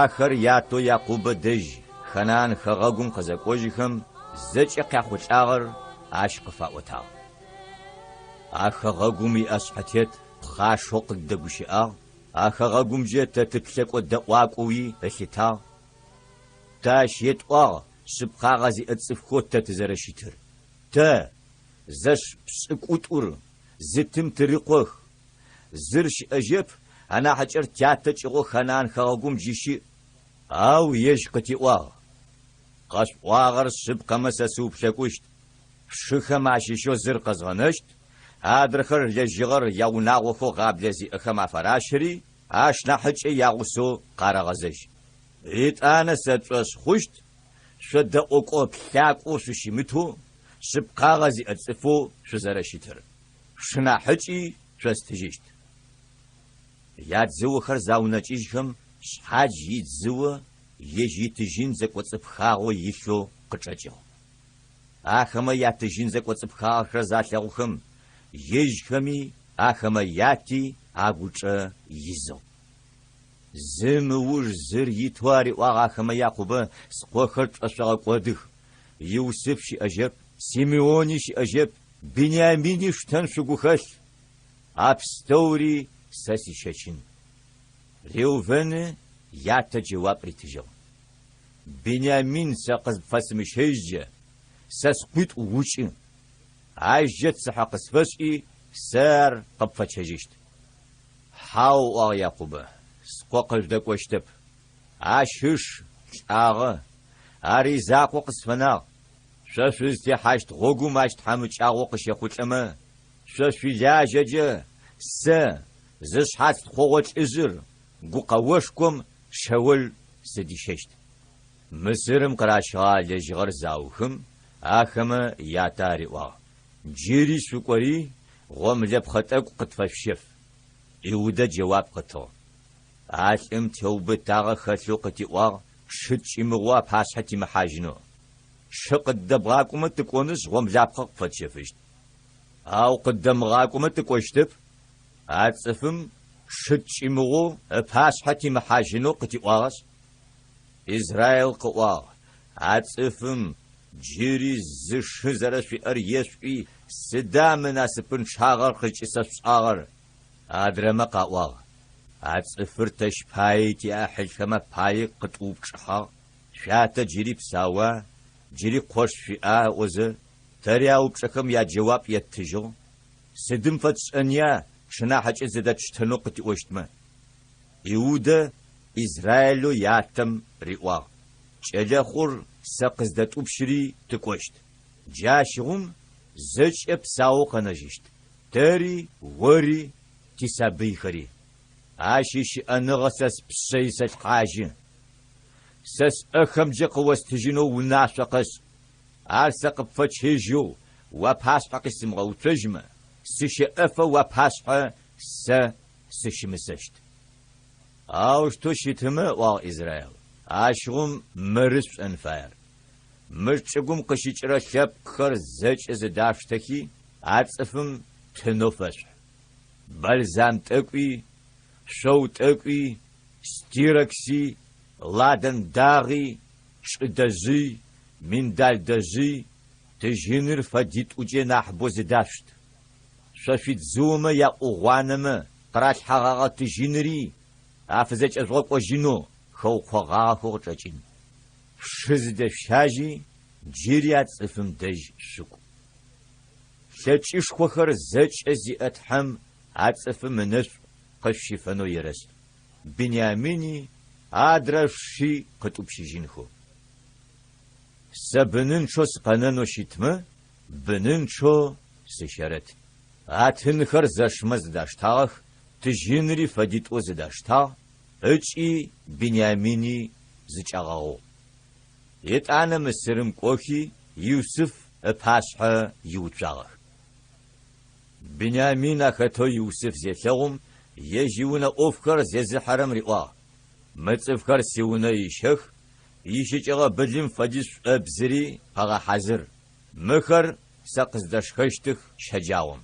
Ахэр ятэу Якъубэ дэжь Ханаан хэгъэгум къызэкӏожьыхэм, зэкӏэ къяхъулӏагъэр ащ къыфаӏотагъ. А хэгъэгум иӏэшъхьэтет пхъашэу къыддэгущыӏагъ, а хэгъэгумкӏэ тэ тыплъэкӏо-дэӏуакӏоуи ылъытагъ. Тэ ащ етӏуагъ шъыпкъагъэ зиӏэ цӏыфхэу тэ тызэрэщытыр. Тэ, зэш пшӏыкӏутӏур, зы тым тырыкъох. Зыр щыӏэжьэп, анахьыкӏэр тятэ кӏыгъоу Ханаан хэгъэгум джы щыӏ. Ау ежь къытиӏуагъ, Къэшъуӏуагъэр шъыпкъэмэ сэ сыуплъэкӏущт, шъушыхэм ащыщэу зыр къэзгъэнэщт, адрэхэр лэжьыгъэр яунагъохэу гъаблэ зиӏэхэм афаращэри, ашнахьыкӏэ ягъусэу къарэгъэзэжь. Етӏанэ сэ тшӏошъ хъущт, шъо дэӏокӏо-плъакӏоу шъущымытэу, шъыпкъагъэ зиӏэ цӏыфэу шъузэрэщытыр. Шъушынахьыкӏи шъостыжьыщт. Ядзыохэр заунэкӏыжьхэм, шъхьадж идзыо ежь итыжьын зэкӏоцӏыпхагъэу илъэу къычӏэкӏыгъ. Ахэмэ ятыжьын зэкӏоцӏыпхагъэхэр залъэгъухэм, ежьхэми ахэмэ яти агучӏэ изыгъ. Зым ыуж зыр итэу ариӏуагъ ахэмэ Якъубэ, Скъохэр тшӏошъогъэкӏодых, Юсыф щыӏэжьэп, Симеони щыӏэжьэп, Биниамини шъуштэн шъугу хэлъ, а пстэури сэ сищэчын. Реувэны ятэ джэуап ритыжьыгъ, Биниамин сэ къызпфэсымыщэжькӏэ, сэ скъуитӏу укӏы, ащджэ цыхьэ къысфэшӏи, сэ ар къыпфэчэжьыщт. Хьау, ыӏуагъ Якъубэ, скъо къыжъудэкӏощтэп. Ащ ыш лӏагъэ, ар изакъоу къысфэнагъ. Шъо шъузтехьащт гъогум ащ тхьамыкӏагъо къыщехъулӏэмэ, шъо шъуилажьэкӏэ сэ, зышъхьац тхъогъо лӏыжъыр, гукъэошхом Шеол сыдищэщт. Мысырым къыращыгъэ лэжьыгъэр заухым, ахэмэ ятэ ариӏуагъ, Джыри шъукӏори, гъомылэпхъэ тӏэкӏу къытфэшъущэф. Иудэ джэуап къытыгъ, А лӏым теубытагъэ хэлъэу къытиӏуагъ шы ткӏымыгъоу апашъхьэ тимыхьажьынэу. Шы къыддэбгъакӏомэ тыкӏонышъ гъомлапхъэ къыпфэтщэфыщт. Ау къыддэмыгъакӏомэ тыкӏощтэп. А цӏыфым шы ткӏымыгъоу ыпашъхьэ тимыхьажьынэу къытиӏуагъэшъ. Израил къыӏуагъ, А цӏыфым джыри зы шы зэрэшъуиӏэр ешъуӏуи, сыда мы насыпынчъагъэр къыкӏысэшъушӏагъэр? Адрэмэ къаӏуагъ, А цӏыфыр тэщ паий тиӏахьылхэм апаий къытӏуупчӏыхьагъ, шъуятэ джыри псауа, джыри къош шъуиӏа ыӏозэ, тэри а упчӏэхэм яджэуап еттыжьыгъ. Сыдым фэтшӏэния тшынахьыкӏэ зыдэтштэнэу къытиӏощтмэ? Иудэ Израилэу ятэм риӏуагъ, Кӏэлэхъур сэ къыздэтӏупщыри тыкӏощт. Джащыгъум зэкӏэ псаоу къэнэжьыщт, тэри, ори, тисабыйхэри. Ащ ищыӏэныгъэ сэ спшъэ исэлъхьажьы. Сэ сӏэхэмкӏэ къыостыжьынэу унашъо къэшӏ. Ар сэ къыпфэчэжьэу уапашъхьэ къисымыгъэуцожьмэ, сыщэӏэфэ уапашъхьэ сэ сыщымысэщт. Аущтэу щытымэ, ыӏуагъ Израил, ащыгъум мыры шъушӏэн фаер. Мы чӏыгум къыщыкӏырэ лъэпкъхэр зэкӏэ зыдашъуштэхи, а цӏыфым тынэу фэшъухь. Бальзам тӏэкӏуи, шъоу тӏэкӏуи, стиракси, ладан дагъи, чӏы дэжъый, миндаль дэжъый, тыжьыныр фэдитӏукӏэ нахьыбэу зыдашъушт. Шъо шъуидзыомэ яӏугъуанэмэ къыралъхьэгъагъэ тыжьыныри афызэкӏэжъугъэкӏожьынэу хэукъогъагъэхэу къычӏэкӏын. Шы зыдэшъущажьи, джыри а цӏыфым дэжь шъукӏу. Лъэкӏышхохэр зэкӏэ зиӏэ Тхьэм а цӏыфым ынэшӏу къышъущифэнэу ерэшӏ. Биниамини адрэ шъуши къытӏупщыжьынхэу. Сэ бынынчъэу сыкъэнэнэу щытмэ, бынынчъэу сыщэрэт. А тынхэр зэшмэ зыдаштагъэх, тыжьынри фэдитӏоу зыдаштагъ ыкӏи Биниамини зыкӏагъэгъугъ. Етӏанэ Мысырым кӏохи, Юсыф ыпашъхьэ иуцуагъэх. Биниамин ахэтэу Юсыф зелъэгъум, ежь иунэ ӏофхэр зезыхьэрэм риӏуагъ, Мы цӏыфхэр сиунэ ищэх, ищыкӏэгъэ былым фэдиз шӏобзыри къэгъэхьазыр, мыхэр сэ къыздэшхэщтых щэджагъом.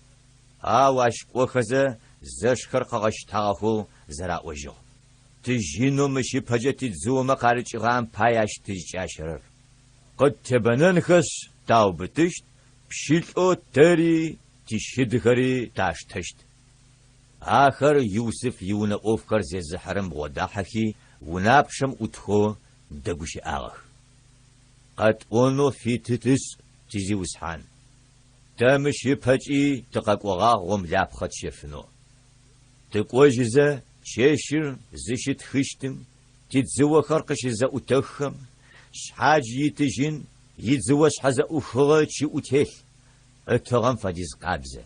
Ау ащ кӏохэзэ зэшхэр къыгъэщтагъэхэу зэраӏожьыгъ. Тыжьынэу мыщ ыпэкӏэ тидзыомэ къарыкӏыгъам пай ащ тызкӏащэрэр. Къыттебэнэнхэшъ таубытыщт, пщылӏэу тэри тищыдыхэри таштэщт. Ахэр Юсыф иунэ ӏофхэр зезыхьэрэм бгъодахьэхи унапчъэм ӏутхэу дэгущыӏагъэх. Къэтӏонэу фиты тышӏ, тизиусхьан. Тэ мыщ ыпэкӏи тыкъэкӏогъагъ гъомлапхъэ тщэфынэу. Тыкӏожьызэ, чэщыр зыщытхыщтым, тидзыохэр къыщызэӏутэххэм, шъхьадж итыжьын идзыо шъхьэзэӏухыгъэ ычыӏу телъ, ытыгъэм фэдиз къабзэ.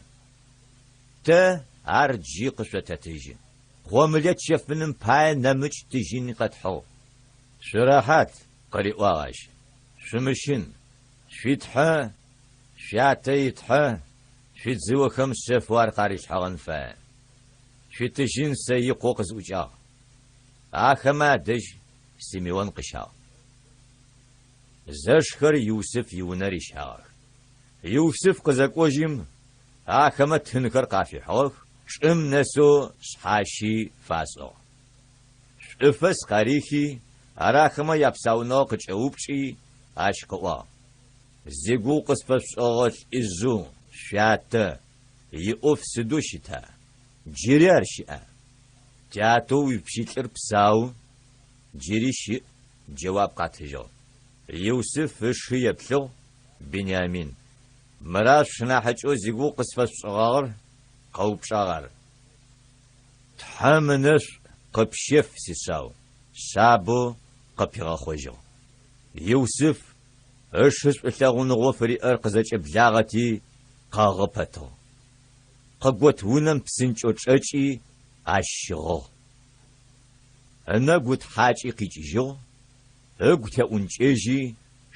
Тэ ар джы къышъотэтыжьы. Гъомылэ тщэфыным пае нэмыкӏ тыжьыни къэтхьыгъ. Шъурэхьат, къыриӏуагъ ащ, шъумыщын, шъуи Тхьэ, шъуятэ и Тхьэ, шъуидзыохэм шъэфэу ар къарилъхьэгъэн фае. Шъуитыжьын сэ икъоу къызӏукӏагъ. Ахэмэ адэжь Симеон къыщагъ. Зэшхэр Юсыф иунэ рищагъэх. Юсыф къызэкӏожьым, ахэмэ тынхэр къафихьыгъэх, чӏым нэсэу шъхьащи фашӏыгъ. Шӏуфэс къарихи, ар ахэмэ япсауныгъэ къыкӏэупчӏи, ащ къыӏуагъ, Зигугъу къысфэшъушӏыгъэгъэ лӏыжъэу шъуятэ иӏоф сыдэу щыта? Джыри ар щыӏа? Тятэу уипщылӏыр псау, джыри щыӏ, джэуап къатыжьыгъ. Юсыф ышы еплъыгъ, Биниамин. Мыра шъушынахьыкӏэу зигугъу къысфэшъушӏыгъагъэр? къэупчӏагъ ар. Тхьэм ынэшӏу къыпщеф, сишъау, шъабэу къыпигъэхъожьыгъ. Юсыф ышы шӏулъэгъуныгъэу фыриӏэр къызэкӏэблагъэти, къэгъы пэтыгъ. Къыгот унэм псынкӏэу чӏэкӏи, ащ щыгъыгъ. Ынэгу ытхьакӏи къикӏыжьыгъ, ыгу теӏункӏэжьи,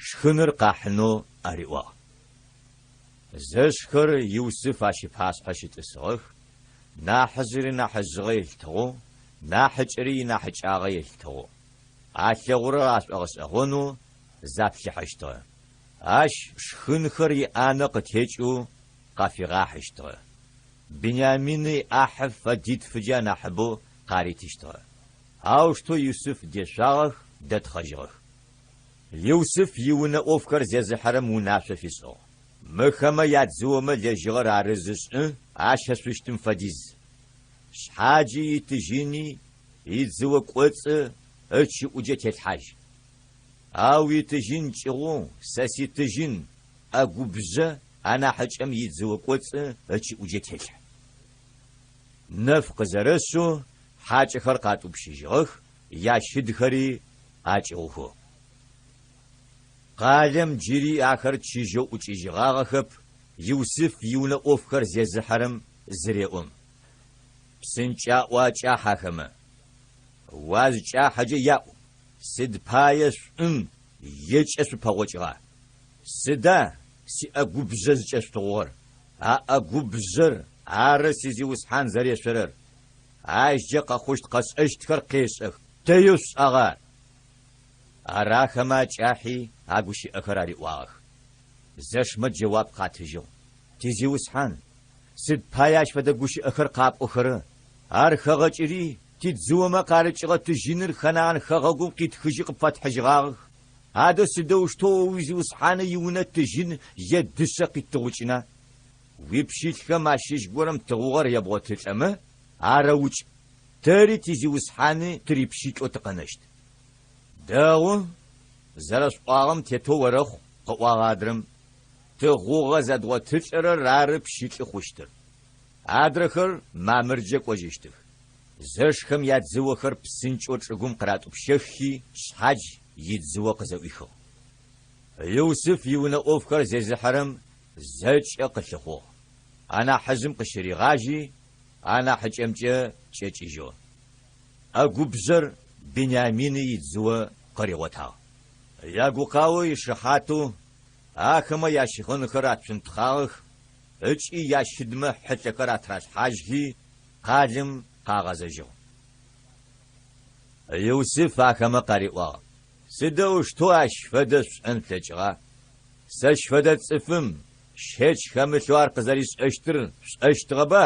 шхыныр къахьынэу ариӏуагъ. Зэшхэр Юсыф ащ ыпашъхьэ щытӏысыгъэх, нахьыжъыр инахьыжъыгъэ елъытыгъэу, нахьыкӏэри инахьыкӏагъэ елъытыгъэу. Алъэгъурэр ашӏогъэшӏэгъонэу заплъыхьэщтыгъэ. Ащ шхынхэр иӏанэ къытекӏэу къафигъахьыщтыгъэ. Биниамины иӏахьы фэдитфыкӏэ анахьыбэу къаритыщтыгъэ. Аущтэу Юсыф дешъуагъэх, дэтхъэжьыгъэх. Юсыф иунэ ӏофхэр зезыхьэрэм унашъо фишӏыгъ, Мыхэмэ ядзыомэ лэжьыгъэр арызы шӏы, ащэшъущтым фэдиз. Шъхьаджи итыжьыни идзыо кӏоцӏы ычыӏуджэ телъхьажь. Ау итыжьын кӏыгъоу сэ ситыжьын ӏэгубжъэ анахьыкӏэм идзыо кӏоцӏы ычыӏуджэ телъхь. Нэф къызэрэшъэу хьакӏэхэр къатӏупщыжьыгъэх, ящыдхэри акӏыгъухэу. Къалэм джыри ахэр чыжьэу ӏукӏыжьыгъагъэхэп Юсыф иунэ ӏофхэр зезыхьэрэм зыреӏом. Псынкӏаӏо акӏахь ахэмэ. Уазкӏахьэкӏэ яӏу, сыд пае шӏум екӏэ шъупэгъокӏыгъа? Сыда сиӏэгубжъэ зыкӏэшъутыгъугъэр? А ӏэгубжъэр ары сизиусхьан зэрешъорэр. Ащкӏэ къэхъущт-къэшӏэщтхэр къешӏэх, дэеу шъушӏагъэ ар. Ар ахэмэ акӏахьи а гущыӏэхэр ариӏуагъэх. Зэшмэ джэуап къатыжьыгъ, Тизиусхьан, сыд пае ащ фэдэ гущыӏэхэр къапӏохэрэ? Ар хэгъэкӏыри, тидзыомэ къарыкӏыгъэ тыжьыныр Ханаан хэгъэгум къитхыжьи къыпфэтхьыжьыгъагъэх. Адэ сыдэущтэу о уизиусхьаны иунэ тыжьын е дышъэ къиттыгъукӏына? Уипщылӏхэм ащыщ горэм тыгъугъэр ебгъотылӏэмэ, арэукӏ, тэри тизиусхьаны тырипщылӏэу тыкъэнэщт. Дэгъу, зэрэшъуӏуагъэм тетэу орэхъу, къыӏуагъ адрэм. Тыгъугъэ зэдгъотылӏэрэр ары пщылӏы хъущтыр. Адрэхэр мамырджэ кӏожьыщтых. Зэшхэм ядзыохэр псынкӏэу чӏыгум къыратӏупщэххи, шъхьадж идзыо къызэӏуихыгъ. Юсыф иунэ ӏофхэр зезыхьэрэм зэкӏэ къылъыхъугъ, анахьыжъым къыщыригъажьи, анахьыкӏэмкӏэ кӏэкӏыжьэу. ӏэгубжъэр Биниамины идзыо къыригъотагъ. Ягукъао ишыхьатэу ахэмэ ящыгъынхэр ацунтхъагъэх ыкӏи ящыдмэ хьылъэхэр атыралъхьажьхи, къалэм къагъэзэжьыгъ. Юсыф ахэмэ къариӏуагъ, Сыдэущтэу ащ фэдэ шъушӏэн шъулъэкӏыгъа? Сэщ фэдэ цӏыфым щэч хэмылъэу ар къызэришӏэщтыр шъушӏэщтыгъэба?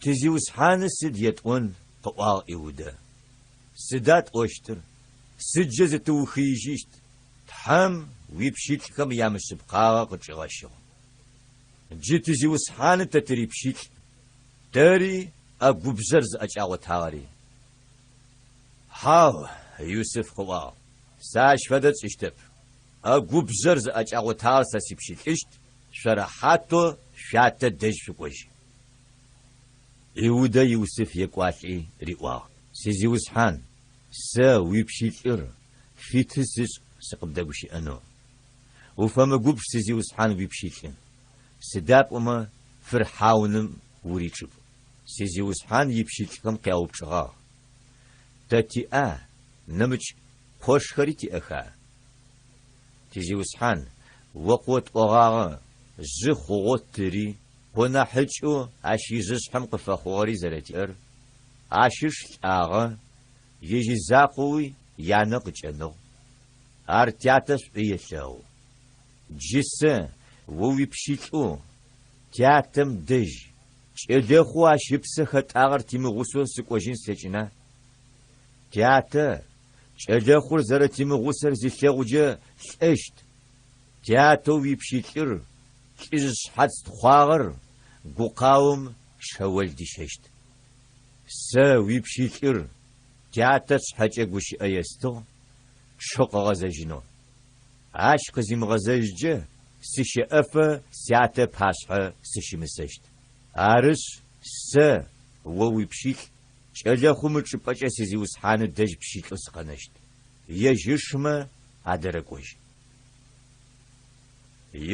Тизиусхьаны сыд етӏон, къыӏуагъ Иудэ. Сыда тӏощтыр? Сыдджэ зытыухыижьыщт? Тхьэм уипщылӏхэм ямышъыпкъагъэ къычӏигъэщыгъ. Джы тизиусхьаны тэ тырипщылӏ, тэри ӏэгубжъэр зыӏэкӏагъотагъэри. Хьау, Юсыф къыӏуагъ, сэ ащ фэдэ тшӏыщтэп. ӏэгубжъэр зыӏэкӏагъотагъэр сэ сипщылӏыщт, шъо рэхьатэу шъуятэ дэжь шъукӏожь. Иудэ Юсыф екӏуалӏи риӏуагъ, Сизиусхьан, сэ, уипщылӏыр, фиты сышӏ сыкъыбдэгущыӏэнэу. Уфэмыгубж сизиусхьан уипщылӏы, сыда пӏомэ фырхьауным уричӏыпӏ. Сизиусхьан ипщылӏхэм къяупчӏыгъагъ, Тэ тиӏа, нэмыкӏ къошхэри тиӏэха? Тизиусхьан, о къыотӏогъагъэ, жъы хъугъэу тыри, къо нахьыкӏэу ащ ижъышъхьэм къыфэхъугъэри зэрэтиӏэр, ащ ыш лӏагъэ, ежь изакъоуи янэ къыкӏэныгъ. Ар тятэ шӏу елъэгъу. Джы сэ, о уипщылӏэу, тятэм дэжь, кӏэлэхъоу ащ ыпсэ хэтӏагъэр тимыгъусэу сыкӏожьын слъэкӏына? Тятэ, кӏэлэхъур зэрэтимыгъусэр зилъэгъуджэ лӏэщт. Тятэу уипщылӏыр, лӏыжъ шъхьац тхъуагъэр, гукъаом шэол дищэщт. Сэ, уипщылӏыр, тятэ сшъхьэкӏэ гущыӏэ естыгъ, чъы къыгъэзэжьынэу. Ащ къызимыгъэзэжькӏэ, сыщэӏэфэ сятэ ыпашъхьэ сыщымысэщт. Арышъ, сэ, о уипщылӏ, кӏэлэхъум ычӏыпӏэкӏэ сизиусхьаны дэжь пщылӏэу сыкъэнэщт, ежь ышмэ адэрэкӏожь.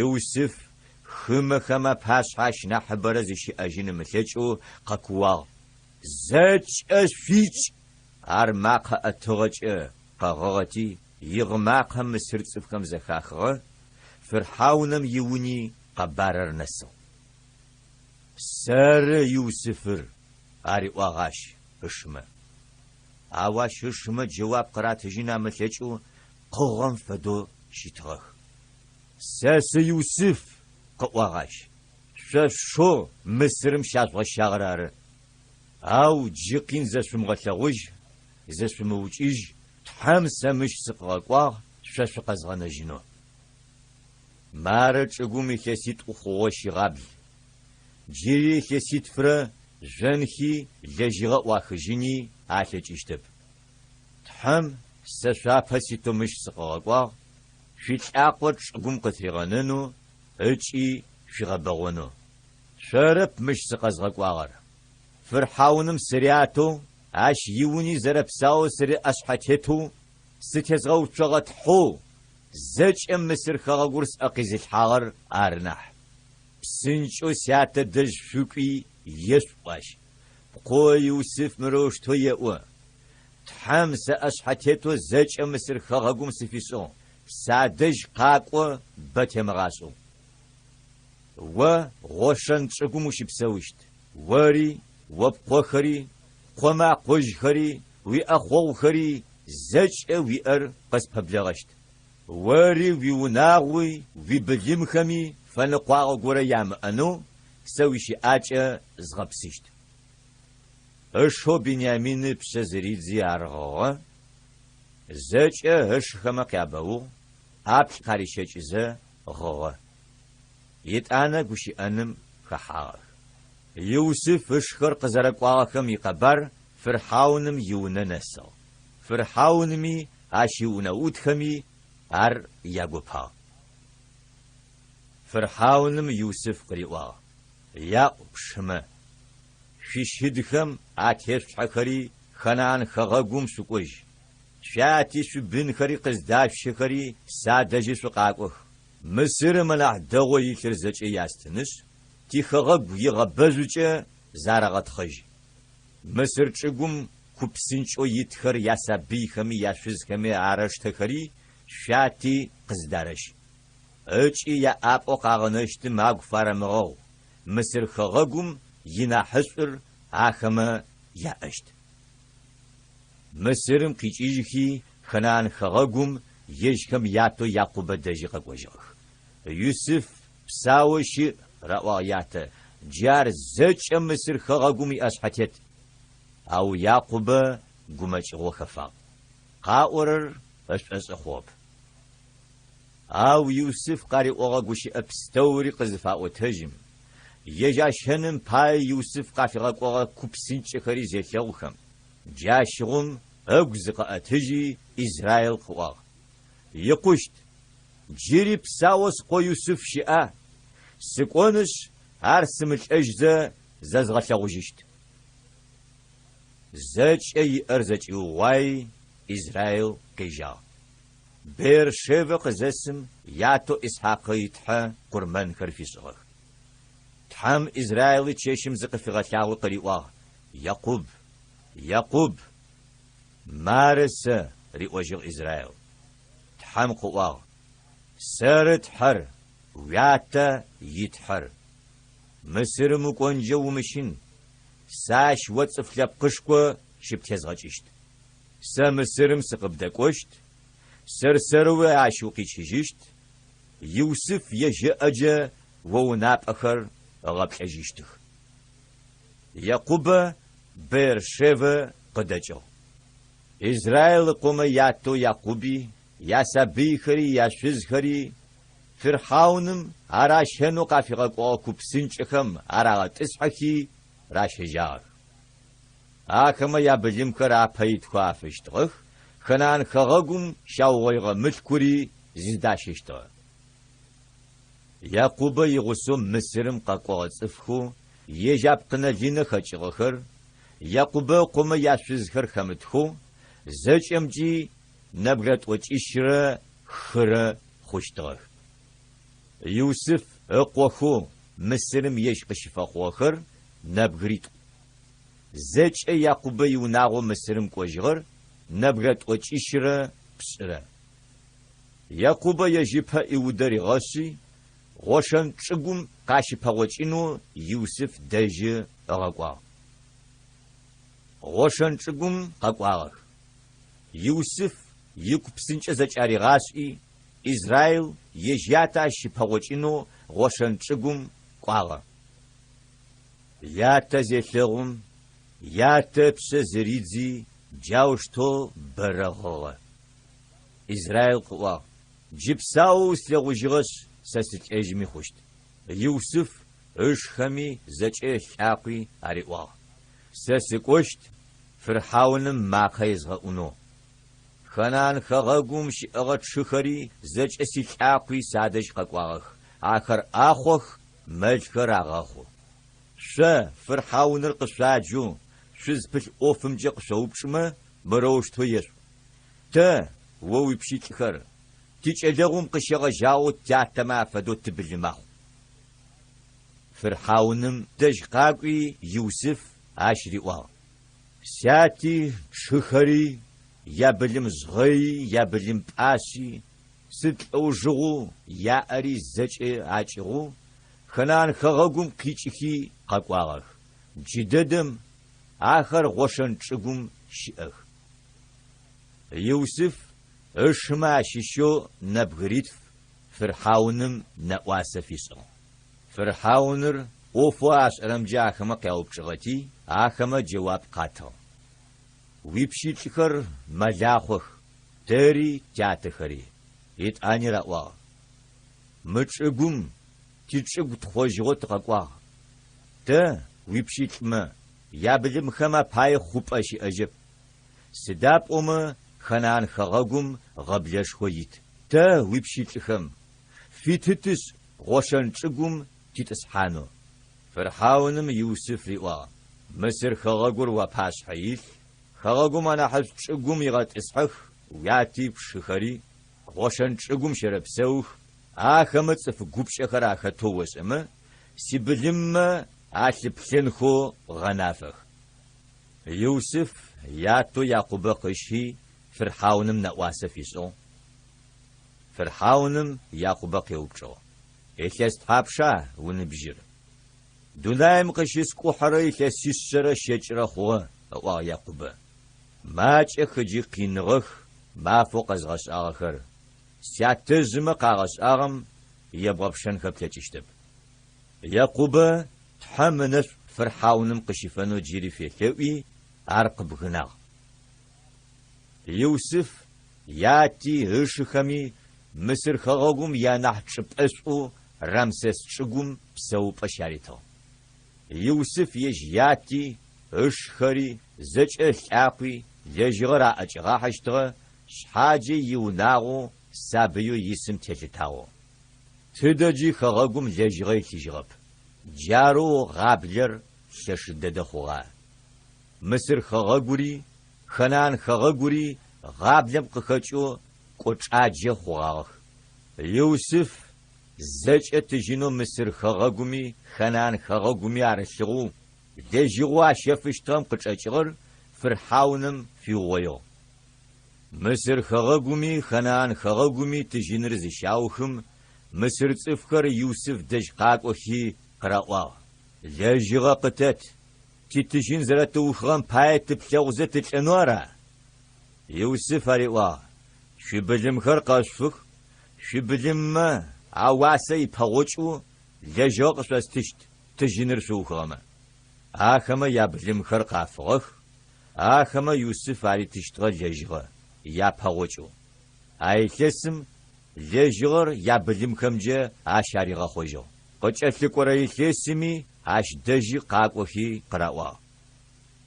Юсыф хымэхэм апашъхьэ ащ нахьыбэрэ зыщиӏэжьын ымылъэкӏэу къэкууагъ, Зэкӏэ шъуикӏ! Ар макъэ ӏэтыгъэкӏэ къэгъыгъэти, игъы макъэ мысыр цӏыфхэм зэхахыгъэ, фырхьаунэм иуни къэбарыр нэсыгъ. Сэры Юсыфыр, ариӏуагъ ащ ышмэ. Ау ащ ышмэ джэуап къыратыжьын амылъэкӏэу къыгъэм фэдэу щытыгъэх. Сэ сы Юсыф, къыӏуагъ ащ, шъо шъушэу Мысырым щяжъугъэщагъэр ары. Ау джы къин зэшъумыгъэлъэгъужь, зышъумыукӏыжь, Тхьэм сэ мыщ сыкъыгъэкӏуагъ шъо шъукъэзгъэнэжьынэу. Мары чӏыгум илъэситӏу хъугъэу щигъабл. Джыри илъэситфрэ жъонхи лэжьыгъэ ӏуахыжьыни алъэкӏыщтэп. Тхьэм сэ шъуапэ ситэу мыщ сыкъыгъэкӏуагъ, шъуилӏакъо чӏыгум къытыригъэнэнэу ыкӏи шъуигъэбэгъонэу. Шъорэп мыщ сыкъэзгъэкӏуагъэр. Фырхьауным сырятэу, ащ иуни зэрэпсаоу сыриӏэшъхьэтетэу сытезгъэуцогъэ Тхьэу зэкӏэ Мысыр хэгъэгур сӏэ къизылъхьагъэр ары нахь. Псынкӏэу сятэ дэжь шъукӏуи ешъуӏу ащ, Пкъо Юсыф мырэущтэу еӏо, Тхьэм сэ ӏэшъхьэтетэу зэкӏэ Мысыр хэгъэгум сыфишӏыгъ, садэжь къакӏо бэ темыгъашӏэу. О Гъошэн чӏыгум ущыпсэущт, ори, о пкъохэри, пкъомэ акъожьхэри, уиӏэхъогъухэри, зэкӏэ уиӏэр къыспэблэгъэщт. Ори уиунагъуи уибылымхэми фэныкъуагъэ горэ ямыӏэнэу сэ уищыӏакӏэ згъэпсыщт. Ышэу Биниамин ыпшъэ зыридзи ар гъыгъэ, зэкӏэ ышхэмэ къябэугъ, ӏаплӏ къарищэкӏызэ гъыгъэ. Етӏанэ гущыӏэным хэхьагъэх. Юсыф ышхэр къызэрэкӏуагъэхэм икъэбар фырхьауным иунэ нэсыгъ. Фырхьаунми ащ иунэӏутхэми ар ягопагъ. Фырхьауным Юсыф къыриӏуагъ, Яӏу пшымэ. Шъуищыдхэм атешъулъхьэхэри Ханаан хэгъэгум шъукӏожь. Шъуяти шъуибынхэри къыздашъущэхэри садэжьы шъукъакӏох. Мысырым анахь дэгъоу илъыр зэкӏэ ястынышъ, тихэгъэгу игъэбэжъукӏэ зарэгъэтхъэжь. Мысыр чӏыгум ку псынкӏэу итхэр ясабыйхэми яшъузхэми арэштэхэри шъуяти къыздарэщ. Ыкӏи яӏапӏэу къагъэнэщтым агу фарэмыгъэгъу, Мысыр хэгъэгум инахьышӏур ахэмэ яӏэщт. Мысырым къикӏыжьхи, Ханаан хэгъэгум ежьхэм ятэу Якъубэ дэжьи къэкӏожьыгъэх. Юсыф псаоу щыӏ, раӏуагъ ятэ, джы ар зэкӏэ Мысыр хэгъэгум иӏэшъхьэтет. Ау Якъубэ гумэкӏыгъо хэфагъ. Къаӏорэр ышӏошӏы хъугъэп. Ау Юсыф къариӏогъэ гущыӏэ пстэури къызыфаӏотэжьым, ежь ащэным пае Юсыф къафигъэкӏогъэ ку псынкӏэхэри зелъэгъухэм, джащыгъум ыгу зыкъыӏэтыжьи Израил къыӏуагъ, Икъущт! Джыри псаоу скъо Юсыф щыӏа? Сыкӏонышъ, ар сымылӏэжьзэ зэзгъэлъэгъужьыщт. Зэкӏэ иӏэр зэкӏиугъуаи, Израил къежьагъ. Беэр-Шевэ къызэсым, ятэу Исхьакъы и Тхьэ къурмэнхэр фишӏыгъэх. Тхьэм Израилы чэщым зыкъыфигъэлъагъуи къыриӏуагъ, Екъуб! Екъуб! Мары сэ, риӏожьыгъ Израил. Тхьэм къыӏуагъ, Сэры Тхьэр, уятэ и Тхьэр. Мысырым укӏонджэ умыщын, сэ ащ о цӏыф лъэпкъышко щыптезгъэкӏыщт. Сэ Мысырым сыкъыбдэкӏощт, сэр-сэрэуи ащ укъикӏыжьыщт, Юсыф ежь ыӏэкӏэ о унапӏэхэр ыгъэплӏэжьыщтых. Екъубэ Беэр-Шевэ къыдэкӏыгъ. Израил ыкъомэ ятэу Якъуби, ясабыйхэри яшъузхэри фирхьауным аращэнэу къафигъэкӏогъэ ку псынкӏэхэм арагъэтӏысхьэхи ращэжьагъэх. Ахэмэ ябылымхэр апэ итхэу афыщтыгъэх, Ханаан хэгъэгум щаугъоигъэ мылъкури зыдащэщтыгъэ. Якъубэ игъусэу Мысырым къэкӏогъэ цӏыфхэу ежь апкъынэ-лынэ хэкӏыгъэхэр, Якъубэ ыкъомэ яшъузхэр хэмытхэу, зэкӏэмкӏи нэбгырэ тӏокӏищрэ хырэ хъущтыгъэх. Юсыф ыкъохэу Мысырым ежь къыщыфэхъугъэхэр нэбгыритӏу. Зэкӏэ Якъубэ иунагъо Мысырым кӏожьыгъэр нэбгырэ тӏокӏищрэ пшӏырэ. Якъубэ ежь ыпэ Иудэ ригъэшъи, Гъошэн чӏыгум къащыпэгъокӏынэу Юсыф дэжьы ыгъэкӏуагъ. Гъошэн чӏыгум къэкӏуагъэх. Юсыф ику псынкӏэ зэкӏаригъашӏи, Израил ежь ятэ ащ щыпэгъокӏынэу Гъошэн чӏыгум кӏуагъэ. Ятэ зелъэгъум, ятэ ыпшъэ зыридзи, джаущтэу бэрэ гъыгъэ. Израил къыӏуагъ, Джы псаоу услъэгъужьыгъэшъ, сэ сылӏэжьми хъущт. Юсыф ышхэми зэкӏэ ылӏакъуи ариӏуагъ, Сэ сыкӏощт фырхьауным макъэ езгъэӏунэу. Ханаан хэгъэгум щыӏэгъэ тшыхэри зэкӏэ силӏакъуи садэжь къэкӏуагъэх, ахэр ӏахъох, мэлхэр агъэхъу. Шъо, фырхьауныр къышъуаджэу, шъузпылъ ӏофымкӏэ къышъоупчӏымэ, мырэущтэу ешъуӏу, Тэ, о уипщылӏхэр, тикӏэлэгъум къыщегъэжьагъэу тятэмэ афэдэу тыбылымахъу. Фырхьауным дэжь къакӏуи Юсыф ащ риӏуагъ, Сяти, тшыхэри, ябылым жъгъэйи, ябылым пӏашъи, сыд лӏэужыгъоу яӏэри зэкӏэ акӏыгъоу Ханаан хэгъэгум къикӏыхи къэкӏуагъэх, джыдэдэм ахэр Гъошэн чӏыгум щыӏэх. Юсыф ышымэ ащыщэу нэбгыритф фырхьауным нэӏуасэ фишӏыгъ. Фырхьауныр ӏофэу ашӏэрэмкӏэ ахэмэ къяупчӏыгъэти, ахэмэ джэуап къатыгъ. Уипщылӏхэр мэлахъох, тэри тятэхэри. Етӏани раӏуагъ, Мы чӏыгум тичӏыгу тхъожьыгъэу тыкъэкӏуагъ. Тэ, уипщылӏмэ, ябылымхэм апае хъупӏэ щыӏэжьэп. Сыда пӏомэ Ханаан хэгъэгум гъэблэшхо ит. Тэ, уипщылӏхэм, фиты тышӏ Гъошэн чӏыгум титӏысхьанэу. Фырхьауным Юсыф риӏуагъ. Мысыр хэгъэгур уапашъхьэ илъ, хэгъэгум анахьышӏу чӏыгум игъэтӏысхьэх уяти пшыхэри, Гъошэн чӏыгум щэрэпсэух, ахэмэ цӏыф гупкӏэхэр ахэтэу ошӏэмэ, сибылыммэ алъыплъэнхэу гъэнафэх. Юсыф ятэу Якъубэ къыщи фырхьауным нэӏуасэ фишӏыгъ. Фырхьауным Якъубэ къеупчӏыгъ, Илъэс тхьапша уныбжьыр? Дунаим къыщыскӏухьэрэ илъэсишъэрэ щэкӏырэ хъугъэ, ыӏуагъ Якъубэ. Макӏэх ыкӏи къиныгъэх мафэу къэзгъэшӏагъэхэр, сятэжъымэ къагъэшӏагъэм ебгъэпшэнхэ плъэкӏыщтэп. Якъубэ Тхьэм ынэшӏу фырхьауным къыщифэнэу джыри фелъэӏуи, ар къыбгынагъ. Юсыф яти ышыхэми Мысыр хэгъэгум ианахь чӏыпӏэшӏоу Рамсес чӏыгум псэупӏэ щаритыгъ. Юсыф ежь яти, ышхэри, зэкӏэ ылӏакъуи лэжьыгъэр аӏэкӏигъахьэщтыгъэ, шъхьаджэ иунагъоу сабыеу исым телъытагъэу. Тыдэкӏи хэгъэгум лэжьыгъэ илъыжьыгъэп. Джарэу гъаблэр лъэшы дэдэ хъугъэ. Мысыр хэгъэгури, Ханаан хэгъэгури гъаблэм къыхэкӏэу кӏочӏаджэ хъугъагъэх. Юсыф зэкӏэ тыжьынэу Мысыр хэгъэгуми Ханаан хэгъэгуми арылъыгъэу, лэжьыгъэу ащэфыщтыгъэм къычӏэкӏыгъэр фырхьауным фиугъоигъ. Мысыр хэгъэгуми Ханаан хэгъэгуми тыжьыныр зыщаухым, мысыр цӏыфхэр Юсыф дэжь къакӏохи къыраӏуагъ, Лэжьыгъэ къытэт, титыжьын зэрэтыухыгъэм пае тыплъэгъузэ тылӏэнэу ара? Юсыф ариӏуагъ, Шъуибылымхэр къэшъуфых, шъуибылыммэ ауасэ ипэгъокӏэу лэжьыгъэ къышъостыщт, тыжьыныр шъуухыгъэмэ. Ахэмэ ябылымхэр къафыгъэх, ахэмэ Юсыф аритыщтыгъэ лэжьыгъэ япэгъокӏэу. А илъэсым лэжьыгъэр ябылымхэмкӏэ ащ аригъэхъожьыгъ. Къыкӏэлъыкӏорэ илъэсыми ащ дэжьи къакӏохи къыраӏуагъ.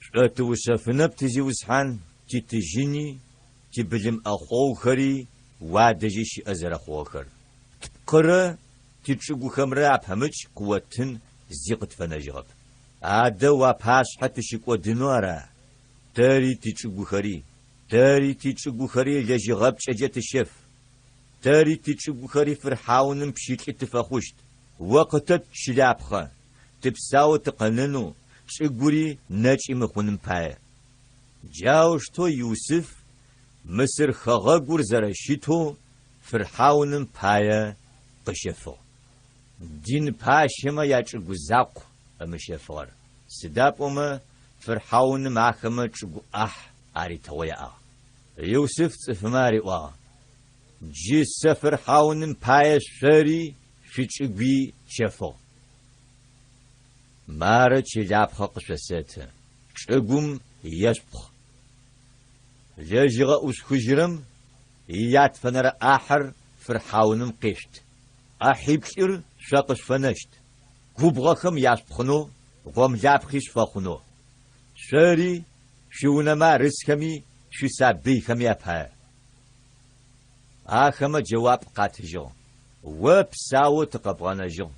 Пшӏотыушъэфынэп, тизиусхьан, титыжьыни, тибылым ӏэхъогъухэри уадэжьи щыӏэ зэрэхъугъэхэр. Тпкъырэ тичӏыгухэмрэ апэмыкӏ къыоттын зи къытфэнэжьыгъэп. Адэ уапашъхьэ тыщыкӏодынэу ара? Тэри тичӏыгухэри, тэри тичӏыгухэри лэжьыгъэпкӏэджэ тыщэф. Тэри тичӏыгухэри фырхьауным пщылӏы тыфэхъущт. О къытэт чылапхъэ, тыпсаоу тыкъэнэнэу, чӏыгури нэкӏи мыхъуным пае. Джаущтэу Юсыф Мысыр хэгъэгур зэрэщытэу фырхьауным пае къыщэфыгъ. Дин пащэмэ ячӏыгу закъу ымыщэфыгъэр, сыда пӏомэ фырхьауным ахэмэ чӏыгу ӏахь аритыгъэу яӏагъ. Юсыф цӏыфымэ ариӏуагъ, Джы сэ фырхьауным пае шъори шъуичӏыгуи сщэфыгъ. Мары чылапхъэ къышъосэты, чӏыгум ешъупхъ. Лэжьыгъэ ӏушъухыжьырэм иятфэнэрэ ӏахьэр фырхьауным къешъут. ӏахьиплӏыр шъо къышъуфэнэщт, губгъохэм яшъупхъынэу, гъомлапхъи шъуфэхъунэу. Шъори, шъуиунэмэ арысхэми, шъуисабыйхэми апае. Ахэмэ джэуап къатыжьыгъ, О псаоу тыкъэбгъэнэжьыгъ,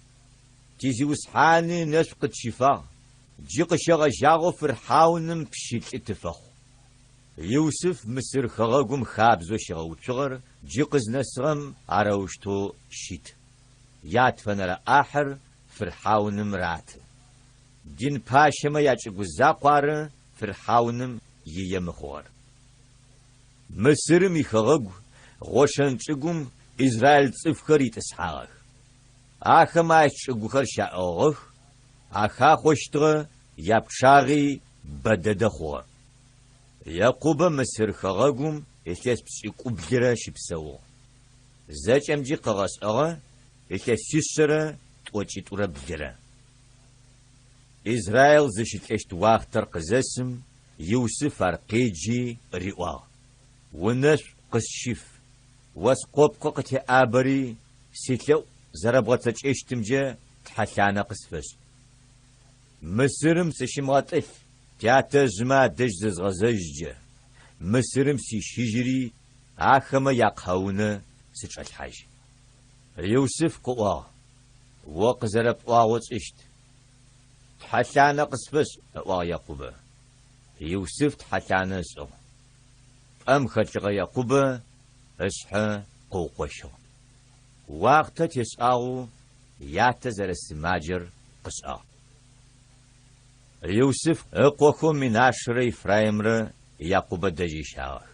тизиусхьани ынэшӏу къытщифагъ, джы къыщегъэжьагъэу фырхьауным пщылӏы тыфэхъу. Юсыф Мысыр хэгъэгум хабзэу щигъэуцугъэр джы къызнэсыгъэм арэущтэу щыт, ятфэнэрэ ӏахьыр фырхьауным раты. Дин пащэмэ ячӏыгу закъу ары фырхьауным ие мыхъугъэр. Мысырым ихэгъэгу Гъошэн чӏыгум израил цӏыфхэр итӏысхьагъэх. Ахэмэ ащ чӏыгухэр щаӏыгъыгъэх, ахахъощтыгъэ, япчъагъи бэ дэдэ хъугъэ. Якъубэ Мысыр хэгъэгум илъэс пшӏыкӏублырэ щыпсэугъ. Зэкӏэмкӏи къыгъэшӏэгъэ илъэсишъэрэ тӏокӏитӏурэ блырэ. Израил зыщылӏэщт уахътэр къызэсым, Юсыф ар къеджи риӏуагъ, Унэшӏу къысщыф, о скъопкъы къытеӏабэри, силъэӏу зэрэбгъэцэкӏэщтымкӏэ тхьэлъанэ къысфэшӏ. Мысырым сыщымыгъэтӏылъ, тятэжъмэ адэжь зызгъэзэжькӏэ, Мысырым сищыжьыри, ахэмэ якъэунэ сычӏэлъхьажь. Юсыф къыӏуагъ, О къызэрэпӏуагъэу тшӏыщт. Тхьэлъанэ къысфэшӏ, ыӏуагъ Якъубэ. Юсыф тхьэлъанэ ышӏыгъ. Пӏэм хэлъыгъэ Якъубэ ышъхьэ къыукъощыгъ. Уахътэ тешӏагъэу ятэ зэрэсымаджэр къышӏагъ. Юсыф ыкъохэу Минашрэ Ефраимрэ Якъубэ дэжь ыщагъэх.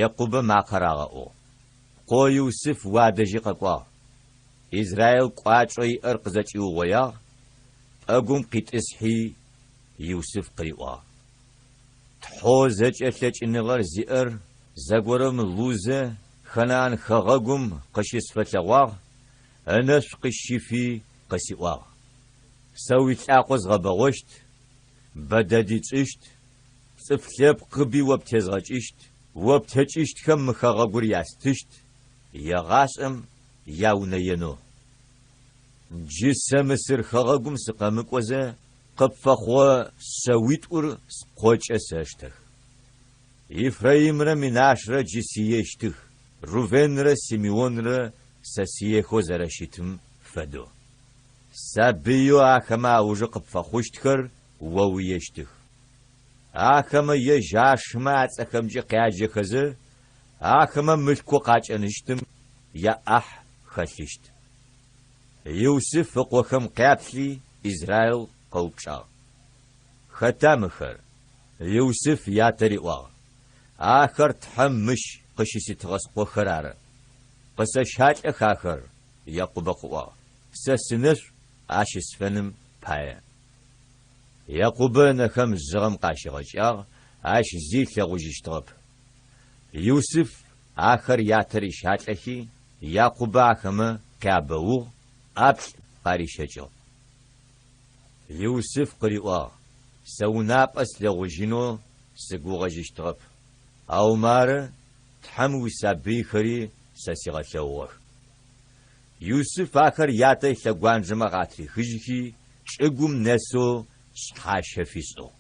Якъубэ макъэ рагъэӏугъ, Пкъо Юсыф уадэжьи къэкӏуагъ. Израил кӏуачӏэу иӏэр къызэкӏиугъоягъ, пӏэгум къитӏысхьи, Юсыф къыриӏуагъ, Тхьэу зэкӏэ лъэкӏыныгъэр зиӏэр зэгорэм Лузэ Ханаан хэгъэгум къыщысфэлъэгъуагъ, ынэшӏу къысщифи къысиӏуагъ, Сэ уилӏакъо згъэбэгъощт, бэ дэди тшӏыщт, цӏыф лъэпкъыби о птезгъэкӏыщт, о птекӏыщтхэм мы хэгъэгур ястыщт, егъашӏэм яунэенэу. Джы сэ Мысыр хэгъэгум сыкъэмыкӏозэ, къыпфэхъугъэ шъэуитӏур скъокӏэ сэштэх. Ефраимрэ Минашрэ джы сиещтых, Рувенрэ Симеонрэ сэ сиехэу зэрэщытым фэдэу. Сабыеу ахэмэ аужы къыпфэхъущтхэр о уиещтых. Ахэмэ ежь ашымэ ацӏэхэмкӏэ къяджэхэзэ, ахэмэ мылъкоу къакӏэныщтым яӏахь хэлъыщт. Юсыф ыкъохэм къяплъи, Израил къэупчӏагъ, Хэта мыхэр? Юсыф ятэ риӏуагъ, Ахэр Тхьэм мыщ къыщыситыгъэ скъохэр ары. Къысэщалӏэх ахэр, Якъубэ къыӏуагъ, сэ сынэшӏу ащысфэным пае. Якъубэ ынэхэм жъыгъэм къащигъэкӏагъ, ащ зи ылъэгъужьыщтыгъэп. Юсыф ахэр ятэ рищалӏэхи, Якъубэ ахэмэ къябэугъ, ӏаплӏ къарищэкӏыгъ. Юсыф къыриӏуагъ, Сэ унапӏэ слъэгъужьынэу сыгугъэжьыщтыгъэп, ау мары Тхьэм уисабыйхэри сэ сигъэлъэгъугъэх. Юсыф ахэр ятэ ылъэгуанджэмэ къатрихыжьхи, чӏыгум нэсэу шъхьащэ фишӏыгъ.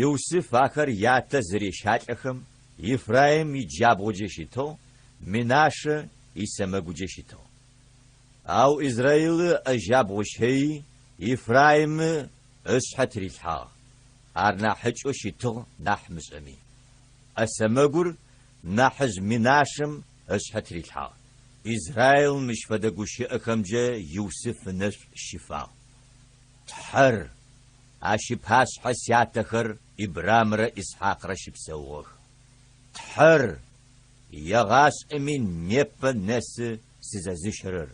Юсыф ахэр ятэ зырещалӏэхэм, Ефраим иджабгъуджэ щытыгъ, Менашэ исэмэгуджэ щытыгъ. Ау Израилы ыӏэ джабгъу ыщэйи, Ефраимы ышъхьэ тырилъхьагъ, ар нахьыкӏэу щытыгъ нахь мышӏэми. ӏэ сэмэгур нахьыжъ Менашэм ышъхьэ тырилъхьагъ. Израил мыщ фэдэ гущыӏэхэмкӏэ Юсыф ынэшӏу щифагъ, Тхьэр, Ащ ыпашъхьэ сятэхэр Ибрамрэ Исхьакърэ щыпсэугъэх. Тхьэр, егъашӏэми непэ нэсы сызэзыщэрэр,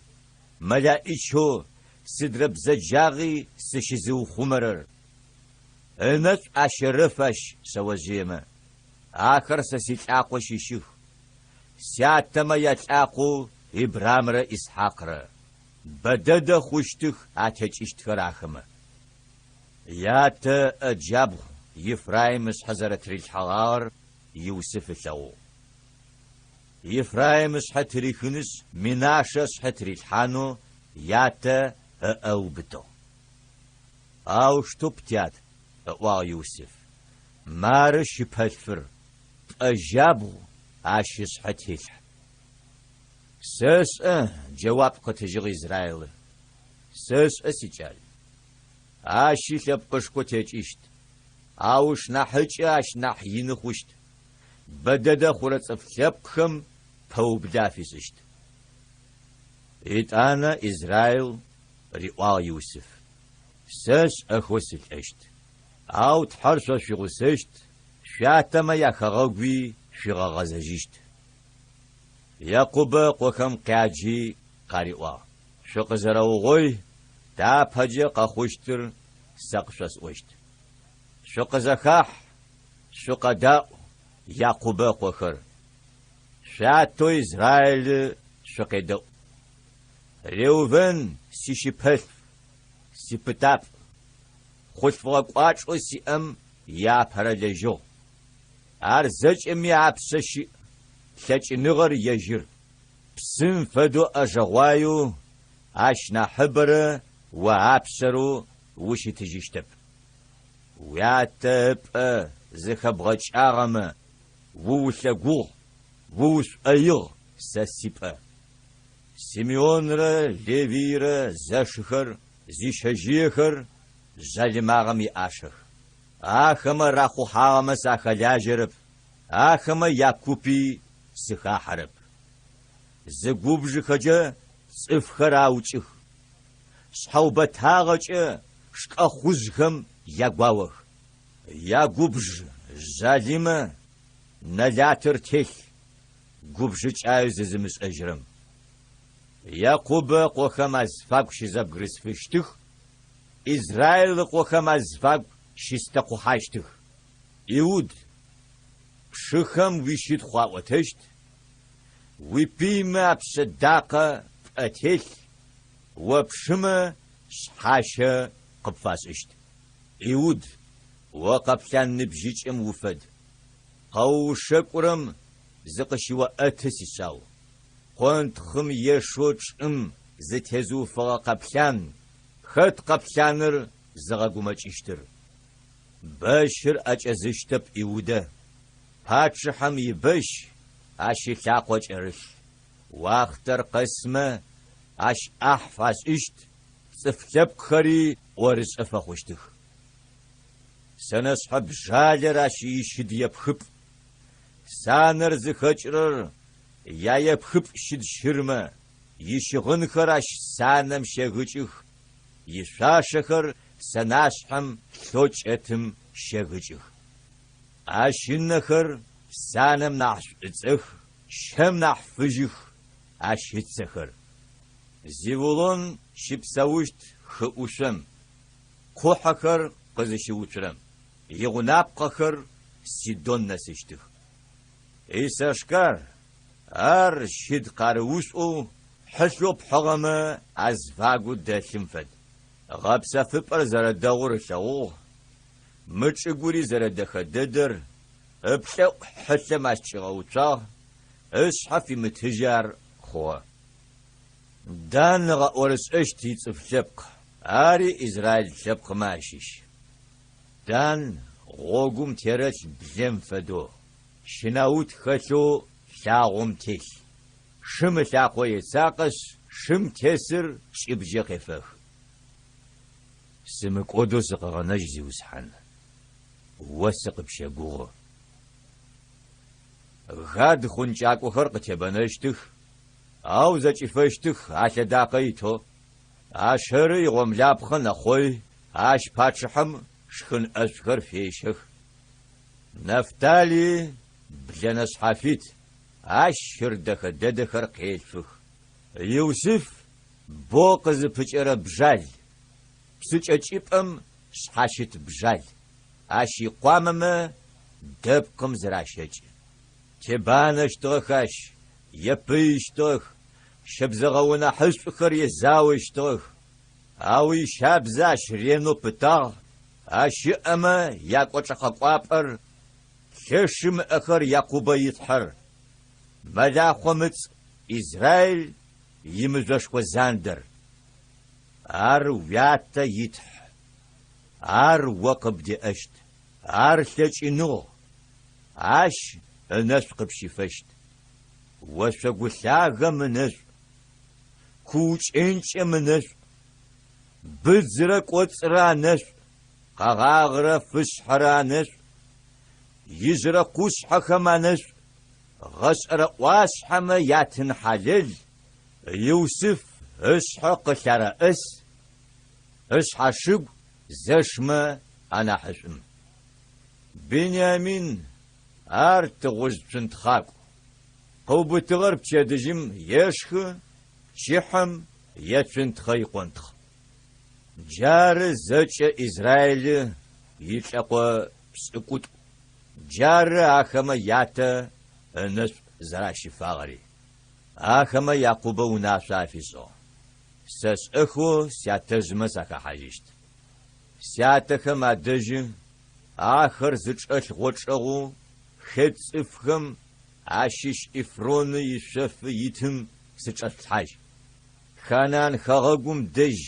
мэлаӏичэу сыдрэ бзэджагъи сыщызыухъумэрэр. Ынэшӏу ащэрэф ащ шъэожъыемэ. Ахэр сэ силӏакъо щыщых, сятэмэ ялӏакъоу Ибрамрэ Исхьакърэ. Бэдэдэ хъущтых атекӏыщтхэр ахэмэ. Ятэ ыӏэ джабгъу Ефраим ышъхьэ зэрэтырилъхьэгъагъэр Юсыф ылъэгъугъ. Ефраим ышъхьэ тырихынышъ, Менашэ ышъхьэ тырилъхьанэу ятэ ыӏэ ыубытыгъ. Аущтэу тят, ыӏуагъ Юсыф, мары щыпэлъфыр, пӏэ джабгъу ащ ышъхьэ телъхь. Сэшӏэ, джэуап къытыжьыгъ Израилы. Сэшӏэ, сикӏал. Ащи лъэпкъышхо текӏыщт, ау ышнахьыкӏэ ащ нахь ины хъущт, бэдэдэ хъурэ цӏыф лъэпкъхэм пэублэ афишӏыщт. Етӏанэ Израил риӏуагъ Юсыф, Сэ шӏэхэу сылӏэщт, ау Тхьэр шъо шъуигъусэщт, шъуятэмэ яхэгъэгуи шъуигъэгъэзэжьыщт. Якъубэ ыкъохэм къяджи къариӏуагъ, Шъукъызэрэугъой, тапэкӏэ къэхъущтыр сэ къышъосӏощт. Шъукъызэхахь, шъукъэдаӏу, Якъубэ ыкъохэр, шъуятэу Израилы шъукъедэӏу. Реувен сищыпэлъф, сипытапӏ, хъулъфыгъэ кӏуачӏэу сиӏэм иапэрэ лэжьыгъ. Ар зэкӏэми апшъэ щыӏ, лъэкӏыныгъэр ежьыр. Псым фэдэу ӏэжэгъуаеу ащ нахьыбэрэ о апшъэрэу ущытыжьыщтэп. Уятэ ыпӏэ зыхэбгъэкӏагъэмэ, уулъэгугъ, уушӏоигъ сэ сипӏэ. Симеонрэ Левийрэ зэшыхэр, зищэжьыехэр. жъалымагъэм иӏашэх. Ахэмэ рахъухьагъэмэ сахэлажьэрэп, ахэмэ якупи сыхахьэрэп. Зыгубжыхэкӏэ цӏыфхэр аукӏых, шъхьэубэтагъэкӏэ шкӏэхъужъхэм ягуаох. Ягубж жъалымэ нэлатыр телъ, губжыкӏаеу зызымышӏэжьырэм. Якъубэ ыкъохэм азфагу щызэбгырысфыщтых, Израил ыкъохэм азфагу щистэкъухьащтых. Иуд, пшыхэм уищытхъу аӏотэщт, уипыймэ апшъэдакъэ пӏэ телъ, о пшымэ шъхьащэ къыпфашӏыщт. Иуд, о къэплъан ныбжьыкӏэм уфэд, къэуушэкӏурэм зыкъыщыоӏэты, сишъау. Къонтхъым ешэу чӏым зытезыуфэгъэ къэплъан, хэт къэплъаныр зыгъэгумэкӏыщтыр? Бэщыр ӏэкӏэзыщтэп Иудэ, пачъыхьэм ибэщ ащ ылъакъо кӏэрылъ. Уахътэр къэсмэ, ащ ӏахь фашӏыщт, цӏыф лъэпкъхэри ӏорышӏэ фэхъущтых. Сэнэшъхьэ бжалэр ащ ищыд епхыпӏ. Санэр зыхэкӏырэр яепхыпӏ щыд щырмэ, ищыгъынхэр ащ санэм щегыкӏых, ишъуашэхэр сэнашъхьэм лъэу кӏэтым щегыкӏых. Ащ ынэхэр санэм нахь шӏуцӏэх, щэм нахь фыжьых ащ ыцэхэр. Зевулон щыпсэущт хы ӏушъом, къухьэхэр къызыщыуцурэм, игъунапкъэхэр Сидон нэсыщтых. Иссашкар, ар щыд къарыушӏоу хьылъэу пхьыгъэмэ азфагу дэлъым фэд. Гъэпсэфыпӏэр зэрэдэгъур ылъэгъугъ, мы чӏыгури зэрэдэхэ дэдэр, ыплӏэӏу хьылъэм ащ кӏигъэуцуагъ, ышъхьэ фимытыжьы ар хъугъэ. Дан ыгъэӏорышӏэщт ицӏыф лъэпкъ, ари израил лъэпкъмэ ащыщ. Дан гъогум терэлъ блэм фэдэу, щынаут хэлъэу лъагъом телъ. Шым ылъакъо ецакъэшъ, шым тесыр кӏыбджэ къефэхы. Сымыкӏодэу сыкъэгъэнэжь, Зиусхьан, О сыкъыпщэгугъы. Гад хъункӏакӏохэр къытебэнэщтых, ау зэкӏифэщтых алъэдакъэ итэу. Ащэры игъомлапхъэ нэхъой, ащ пачъыхьэм шхын ӏэшӏухэр фещэх. Нафтали блэнэ шъхьафит, ащ щыр дэхэ дэдэхэр къелъфых. Юсыф бо къызыпыкӏэрэ бжал, псыкӏэкӏыпӏэм шъхьащыт бжал, ащ икъуамэмэ дэпкъым зыращэкӏы. Тебанэщтыгъэх ащ, епыищтыгъэх, щэбзэгъэо нахьышӏухэр езаощтыгъэх, ау ищабзэ ащ ренэу пытагъ, ащ ыӏэмэ якӏочӏэкъэкӏуапӏэр, лъэшым ыӏэхэр Якъубэ и Тхьэр, мэлахъом ыцӏ Израиль имыжъошхо зандэр. Ар уятэ и Тхь, ар о къыбдеӏэщт, ар лъэкӏыныгъ, ащ ынэшӏу къыпщифэщт. Ошъогу лъагэм ынэшӏу, куукӏэнкӏэм ынэшӏу, быдзырэ кӏоцӏырэ анэшӏу, къэгъагърэ фышъхьэрэ анэшӏу, ижъырэ къушъхьэхэм анэшӏу, гъэшӏэрэ ӏуашъхьэмэ ятын хьалэл Юсыф ышъхьэ къылъарэӏэс, ышъхьашыгу зэшмэ анахьышӏум. Бениамин Ар тыгъужъ цунтхъакӏу. Къыубытыгъэр пчэдыжьым ешхы, пчыхьэм ецунтхъэ икъонтхъ. Джары зэкӏэ Израилы илӏэкъо пшӏыкӏутӏу, джары ахэмэ ятэ ынэшӏу зэращифагъэри. Ахэмэ Якъубэ унашъо афишӏыгъ, Сэ шӏэхэу сятэжъмэ сахэхьажьыщт. Сятэхэм адэжьы Ахэр зычӏэлъ гъочӏэгъоу хет цӏыфхэм ащыщ Эфроны ишъофы итым сычӏэшъулъхьажь. Ханаан хэгъэгум дэжь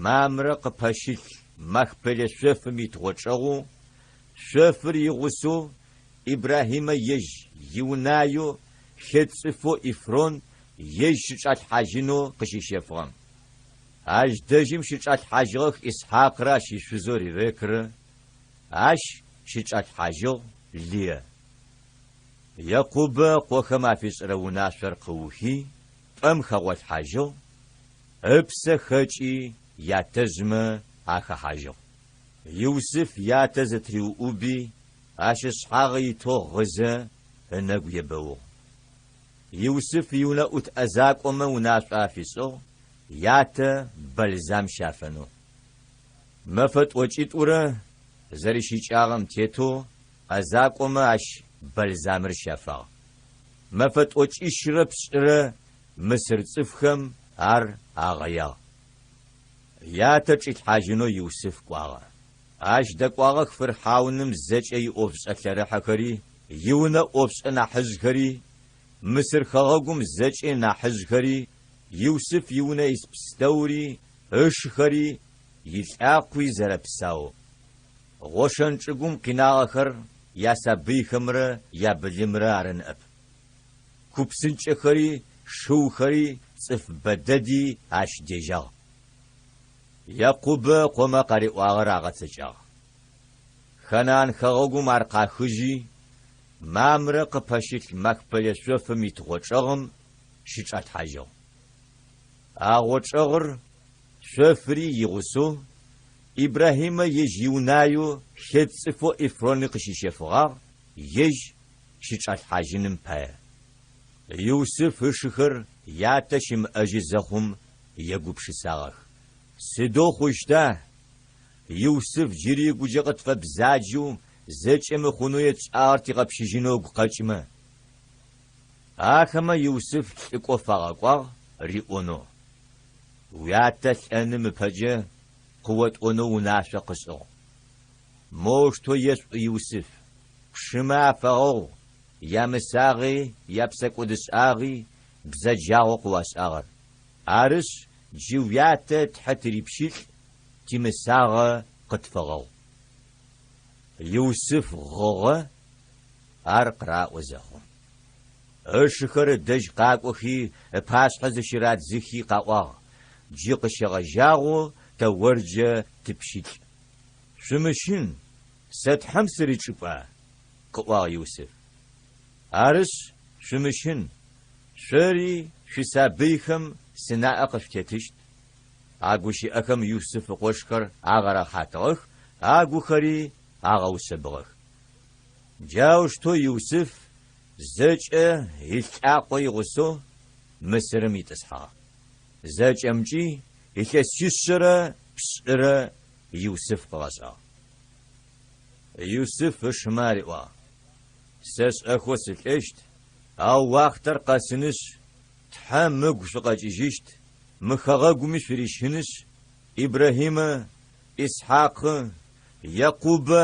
Мамрэ къыпэщылъ Махпелэ шъофым ит гъочӏэгъоу шъофыр игъусэу Ибрахьимэ ежь иунаеу хет цӏыфэу Эфрон ежь щычӏалъхьажьынэу къыщищэфыгъэм. Ащ дэжьым щычӏалъхьажьыгъэх Исхьакърэ ащ ишъузэу Ревекрэ, ащ щычӏалъхьажьыгъ Лые. Якъубэ ыкъохэм афишӏырэ унашъор къыухи, пӏэм хэгъолъхьажьыгъ, ыпсэ хэкӏи ятэжъмэ ахэхьажьыгъ. Юсыф ятэ зытыриуӏуби, ащ ышъхьагъы итэу гъызэ ынэгу ебэугъ. Юсыф иунэӏут ӏэзакӏомэ унашъо афишӏыгъ ятэ бальзам щафэнэу. Мэфэ тӏокӏитӏурэ зэрищыкӏагъэм тетэу ӏэзакӏомэ ащ бальзамыр щафагъ. Мэфэ тӏокӏищрэ пшӏырэ мысыр цӏыфхэм ар агъэягъ. Ятэ чӏилъхьажьынэу Юсыф кӏуагъэ. Ащ дэкӏуагъэх фырхьауным зэкӏэ иӏофшӏэ лъэрыхьэхэри, иунэ ӏофшӏэ нахьыжъхэри, Мысыр хэгъэгум зэкӏэ нахьыжъхэри, Юсыф иунэ ис пстэури, ышыхэри, илӏакъуи зэрэпсаоу. Гъошэн чӏыгум къинагъэхэр ясабыйхэмрэ ябылымрэ ары ныӏэп. Ку псынкӏэхэри, шыухэри, цӏыф бэдэди ащ дежьагъ. Якъубэ ыкъомэ къариӏуагъэр агъэцэкӏагъ. Ханаан хэгъэгум ар къахыжьи, Мамрэ къыпэщылъ Махпэлэ шъофым ит гъочӏэгъым щычӏалъхьажьыгъ. А гъочӏэгъыр шъофыри игъусэу Ибрахьимэ ежь иунаеу хет цӏыфэу Эфрони къыщищэфыгъагъ ежь щычӏалъхьажьыным пае. Юсыф ышыхэр ятэ щымыӏэжьы зэхъум егупшысагъэх, Сыдэу хъущта, Юсыф джыри ыгукӏэ къытфэбзаджэу зэкӏэ мыхъунэу етшӏагъэр тигъэпщыжьынэу ыгу къэкӏымэ? Ахэмэ Юсыф лӏыкӏо фагъэкӏуагъ риӏонэу, Уятэ лӏэным ыпэкӏэ къыотӏонэу унашъо къышӏыгъ. Моущтэу ешъуӏу Юсыф, Пшымэ афэгъэгъу, ямысагъи, япсэкӏодышӏагъи, бзэджагъэу къыуашӏагъэр. Арышъ, джы уятэ Тхьэ тырипщылӏ, тимысагъэ къытфэгъэгъу. Юсыф гъыгъэ ар къыраӏо зэхъум. Ышыхэр ыдэжь къакӏохи, ыпашъхьэ зыщырадзыхи къаӏуагъ, Джы къыщегъэжьагъэу тэ орджэ тыпщылӏ. Шъумыщын, сэ Тхьэм сыричӏыпӏа? къыӏуагъ Юсыф. Арышъ, шъумыщын, шъори шъуисабыйхэм сынаӏэ къышъутетыщт. А гущыӏэхэм Юсыф ыкъошхэр агъэрэхьатыгъэх, агухэри агъэушъэбыгъэх. Джаущтэу Юсыф зэкӏэ илӏакъо игъусэу Мысырым итӏысхьагъ. Зэкӏэмкӏи илъэсишъэрэ пшӏырэ Юсыф къыгъэшӏагъ. Юсыф ышымэ ариӏуагъ, Сэ шӏэхэу сылӏэщт, ау уахътэр къэсынышъ, Тхьэм ыгу шъукъэкӏыжьыщт, мы хэгъэгуми шъурищынышъ, Ибрахьимэ, Исхьакъы, Якъубэ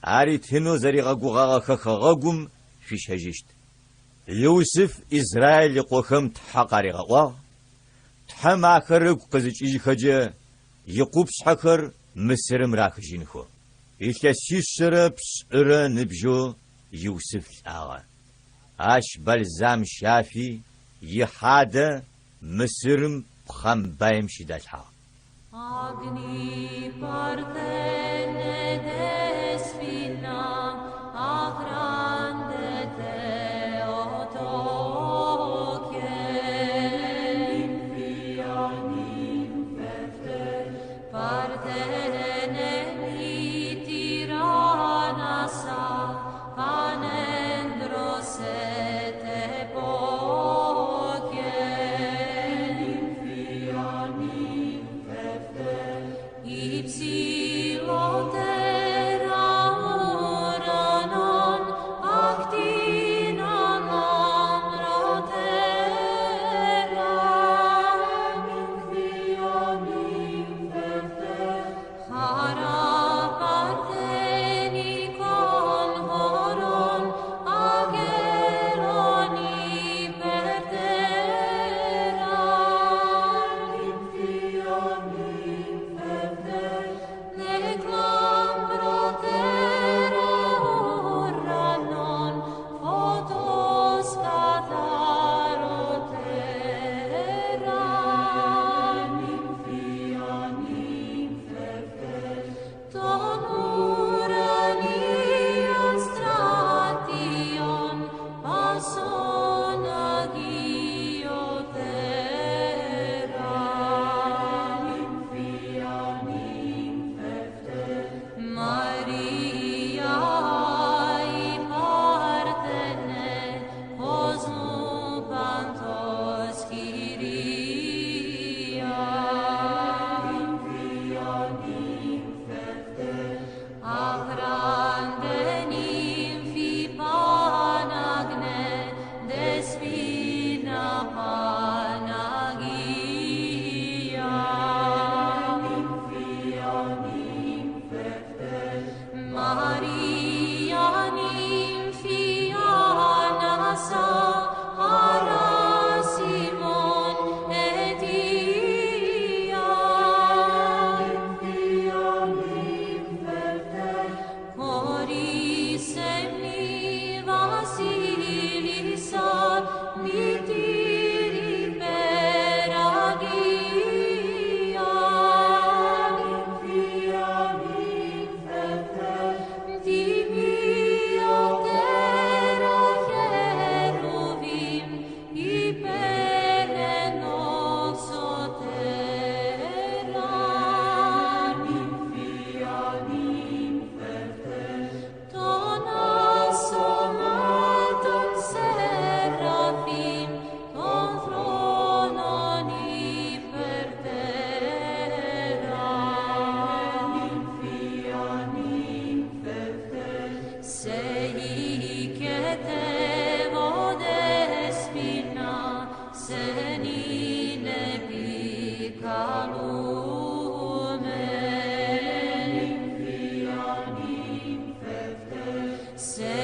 аритынэу зэригъэгугъагъэхэ хэгъэгум шъуищэжьыщт. Юсыф Израиль ыкъохэм тхьэ къаригъэӏуагъ, Тхьэм ахэр ыгу къызыкӏыжьыхэкӏэ, икъупшъхьэхэр Мысырым рахыжьынхэу. Илъэсишъэрэ пшӏырэ ыныбжьэу Юсыф лӏагъэ. Ащ бальзам щафи, ихьадэ Мысырым пхъэмбаим щыдалъхьагъ. Agni Parthene Despina Achrande Theotoke Nymphia Nymphefte Parthene Nitiranasa Panendrose Tepoke Nymphia Nymphefte Υψηλότερε Seikete despina senine pikalume. Se